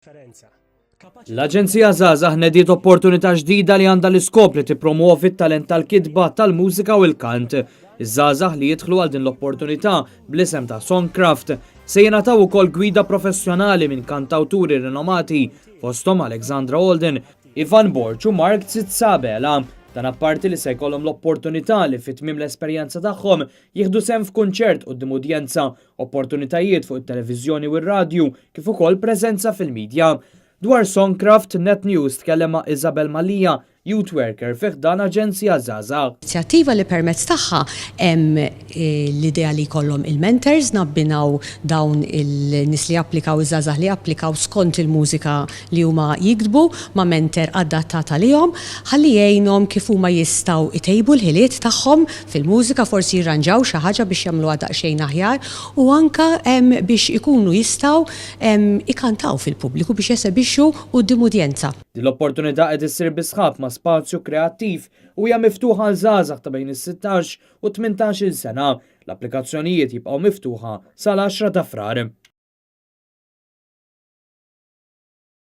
L-Aġenzija Żgħażagħ nediet opportunità ġdida li għandha l-iskop li tippromwovi t-talent tal-kitba, tal-mużika u l-kant. Iż-żgħażagħ li jidħlu għal din l-opportunità bl-isem ta' Songcraft se jingħataw ukoll gwida professjonali minn kantawturi rinomati fosthom Alexandra Holden, Ivan Borg u Mark Zizzabela. Dan apparti li se jkollhom l-opportunità li fi tmiem l-esperjenza tagħhom jieħdu sehem f'kunċert quddiem udjenza, opportunitajiet fuq it-televiżjoni u r-radju, kif ukoll preżenza fil-midja. Dwar Songcraft, Net News tkellem ma' Isabel Mallia, Youth Worker fi ħdan Aġenzija Żgħażagħ. Inizjattiva li permezz tagħha hemm l-idea li jkollhom il-mentors, nabbinaw dawn il-nies li japplikaw, iż-żgħażagħ li japplikaw skont il-mużika li huma jiktbu ma' mentor adattat għalihom ħalli jgħinhom kif huma jistgħu jtejbu l-ħiliet tagħhom fil-mużika, forsi jirranġaw xi ħaġa biex jagħmluha daqsxejn aħjar u anke biex ikunu jistgħu ikantaw fil-pubbliku biex jesebixxu quddiem udjenza. Din l-opportunità qed issir bi sħab ma' Spazju Kreattiv u hija miftuħa għal żgħażagħ ta' bejn is-sittax u t-tmintax-il sena. L-applikazzjonijiet jibqgħu miftuħa sal-għaxra ta' Frar.